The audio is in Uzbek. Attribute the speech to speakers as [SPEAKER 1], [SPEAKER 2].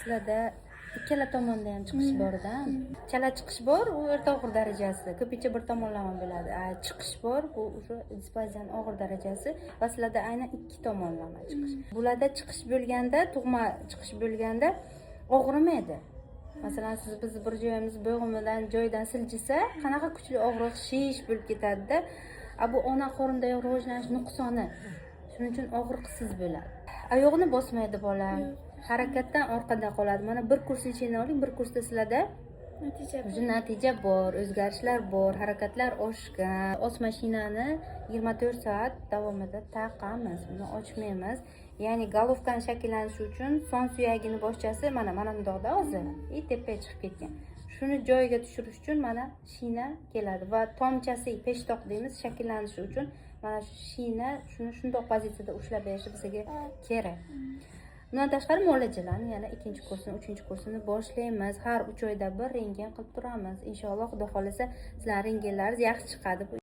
[SPEAKER 1] Sizlarda ikkala tomonda ham chiqish borda. Chala chiqish bor, u o'rta og'ir darajasi, ko'pincha bir tomonlama bo'ladi. A chiqish bor, bu уже displaziyani og'ir darajasi va sizlarda aynan ikki tomonlama chiqish. Bularda chiqish bo'lganda, tug'ma chiqish bo'lganda og'rimaydi. Masalan, siz bizni bir joyimiz bo'g'imidan joyidan siljisa, qanaqa kuchli og'riq, shish bo'lib ketadida. A bu ona qornidagi rivojlanish nuqsoni, shuning uchun og'riqsiz bo'ladi. Oyog'ini bosmaydi bola, harakatdan orqada qoladi. Mana, bir kurs лечение oling, bir kursda sizlarda
[SPEAKER 2] Natija.
[SPEAKER 1] Уже natija bor, o'zgarishlar bor, harakatlar oshgan. Osma shinani 24 soat davomida taqamiz, uni ochmaymiz. Ya'ni головка ni shakllanishi uchun son suyagini boshchasi mana bundoqda hozir и tepaga chiqib ketgan. Shuni joyiga tushirish uchun mana shina keladi va tomchasi, peshtoq deymiz, shakllanishi uchun mana shu shina shuni shundoq pozitsiyada ushlab berishi bizga kerak. Bundan tashqari, muolajalarni yana ikkinchi kursini, uchinchi kursini boshlaymiz. Har 3 oyda bir rentgen qilib turamiz. Inshaalloh, xudo xohlasa, sizlarni rentgenlaringiz yaxshi chiqadi.